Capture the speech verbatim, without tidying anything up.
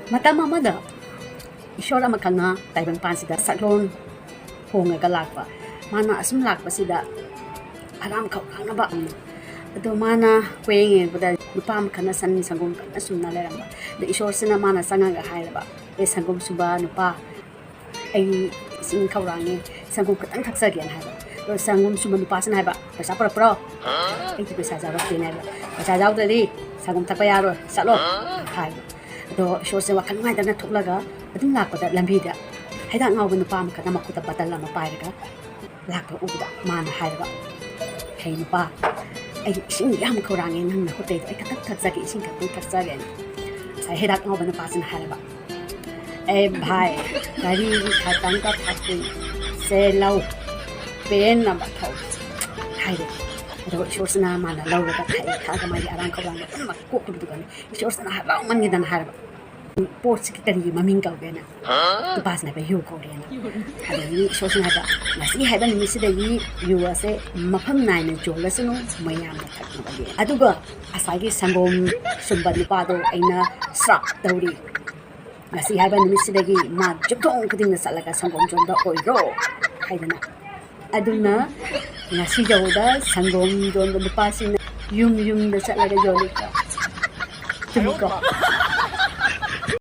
ꯃꯇꯝ ꯑꯃꯗ ꯏꯁꯣꯔ ꯑꯃꯈꯛꯅ ꯇꯥꯏꯕꯪꯄꯥꯟꯁꯤꯗ ꯁꯛꯂꯣꯟ ꯍꯣꯡꯉꯒ ꯂꯥꯛꯄ꯫ ꯃꯥꯅ ꯑꯁꯨꯝ ꯂꯥꯛꯄꯁꯤꯗ ꯑꯔꯥꯝ ꯈꯧꯔꯥꯡꯅꯕ꯫ ꯑꯗꯣ ꯃꯥꯅ ꯀꯣꯏꯌꯦꯡ ꯌꯦꯡꯕꯗ ꯅꯨꯄꯥ ꯑꯃꯈꯛꯅ ꯁꯟ ꯁꯪꯒꯣꯝ ꯀꯟꯅ ꯁꯨꯝꯅ ꯂꯩꯔꯝꯕ꯫ ꯑꯗ ꯏꯁꯣꯔꯁꯤꯅ ꯃꯥꯅ ꯆꯪꯉꯒ ꯍꯥꯏꯔꯕ, "ꯑꯦ ꯁꯪꯒꯣꯝ ꯁꯨꯕ ꯅꯨꯄꯥ, ꯑꯩ ꯏꯁꯤꯡ ꯈꯧꯔꯥꯡꯉꯦ, ꯁꯪꯒꯣꯝ ꯈꯤꯇꯪ ꯊꯛꯆꯒꯦꯅ" ꯍꯥꯏꯕ꯫ ꯑꯗꯣ ꯁꯪꯒꯣꯝ ꯁꯨꯕ ꯅꯨꯄꯥꯁꯤꯅ ꯍꯥꯏꯕ, "ꯄꯩꯁꯥ ꯄꯨꯔꯛꯄ꯭ꯔꯣ?" "ꯑꯩꯗꯤ ꯄꯩꯁꯥ ꯌꯥꯎꯔꯛꯇꯦꯅꯦ" ꯍꯥꯏꯕ꯫ "ꯄꯩꯁꯥ ꯌꯥꯎꯗ꯭ꯔꯗꯤ ꯁꯪꯒꯣꯝ ꯊꯛꯄ ꯌꯥꯔꯣꯏ, ꯆꯠꯂꯣ" ꯍꯥꯏꯕ꯫ ꯑꯗꯣ ꯏꯁꯣꯔꯁꯦ ꯋꯥꯈꯜ ꯅꯨꯡꯉꯥꯏꯇꯅ ꯊꯣꯛꯂꯒ ꯑꯗꯨꯝ ꯂꯥꯛꯄꯗ ꯂꯝꯕꯤꯗ ꯍꯩꯗꯥꯛ ꯉꯥꯎꯕ ꯅꯨꯄꯥ ꯑꯃꯈꯛꯅ ꯃꯈꯨꯠꯇ ꯕꯇꯜ ꯑꯃ ꯄꯥꯏꯔꯒ ꯂꯥꯛꯄ ꯎꯕꯗ ꯃꯥꯅ ꯍꯥꯏꯔꯕ, "ꯍꯩ ꯅꯨꯄꯥ, ꯑꯩ ꯏꯁꯤꯡ ꯌꯥꯝ ꯈꯧꯔꯥꯡꯉꯦ, ꯅꯪ ꯅꯈꯨꯠꯇꯩꯗꯣ ꯑꯩ ꯈꯛꯇꯪ ꯊꯛꯆꯒꯦ, ꯏꯁꯤꯡ ꯈꯛꯇꯪ ꯊꯛꯆꯒꯦꯅ"꯫ ꯉꯁꯥꯏ ꯍꯩꯗꯥꯛ ꯉꯥꯎꯕ ꯅꯨꯄꯥꯁꯤꯅ ꯍꯥꯏꯔꯕ, "ꯑꯦ ꯚꯥꯏ, ꯒꯥꯔꯤꯒꯤ ꯈꯇꯪꯒ ꯊꯛꯄꯤ, ꯁꯦ ꯂꯧ, ꯄꯦꯟꯅꯕ ꯊꯛꯎ" ꯍꯥꯏꯔꯦ꯫ ꯑꯗꯨꯒ ꯏꯁꯣꯔꯁꯤꯅ ꯃꯥꯅ ꯂꯧꯔꯒ ꯊꯛꯑꯦ꯫ ꯊꯛꯑꯒ ꯃꯥꯒꯤ ꯑꯔꯥꯝ ꯈꯧꯔꯥꯡꯕ ꯄꯨꯝꯅꯃꯛ ꯀꯣꯛꯈꯤꯕꯗꯨꯒꯅꯦ, ꯏꯁꯣꯔꯁꯤꯅ ꯍꯔꯥꯎꯃꯟꯒꯤꯗꯅ ꯍꯥꯏꯔꯕ, "ꯄꯣꯠꯁꯤꯒꯤ ꯀꯔꯤꯒꯤ ꯃꯃꯤꯡ ꯀꯧꯒꯦꯅ?" ꯅꯨꯄꯥꯁꯤꯅ ꯍꯥꯏꯕ, "ꯌꯨ ꯀꯧꯔꯦꯅ"꯫ ꯑꯗꯒꯤ ꯏꯁꯣꯔꯁꯤꯅ ꯍꯥꯏꯕ, "ꯉꯁꯤ ꯍꯥꯏꯕ ꯅꯨꯃꯤꯠꯁꯤꯗꯒꯤ ꯌꯨ ꯑꯁꯦ ꯃꯐꯝ ꯅꯥꯏꯅ ꯌꯣꯜꯂꯁꯅꯨ, ꯃꯌꯥꯝꯅ ꯊꯛꯅꯕꯒꯤ꯫ ꯑꯗꯨꯒ ꯉꯁꯥꯏꯒꯤ ꯁꯪꯒꯣꯝ ꯁꯨꯝꯕ ꯅꯨꯄꯥꯗꯣ ꯑꯩꯅ ꯁ꯭ꯔꯥꯞ ꯇꯧꯔꯤ꯫ ꯉꯁꯤ ꯍꯥꯏꯕ ꯅꯨꯃꯤꯠꯁꯤꯗꯒꯤ ꯃꯥ ꯌꯨꯝꯊꯣꯡ ꯈꯨꯗꯤꯡꯗ ꯆꯠꯂꯒ ꯁꯪꯒꯣꯝ ꯌꯣꯟꯕ ꯑꯣꯏꯔꯣ" ꯍꯥꯏꯗꯅ꯫ ꯑꯗꯨꯅ ꯉꯁꯤ ꯌꯧꯕꯗ ꯁꯪꯒꯣꯝ ꯌꯣꯟꯕ ꯅꯨꯄꯥꯁꯤꯡꯅ ꯌꯨꯝ ꯌꯨꯝꯗ ꯆꯠꯂꯒ ꯌꯣꯜꯂꯤꯀꯣ꯫ ꯆꯨꯝꯃꯤꯀꯣ?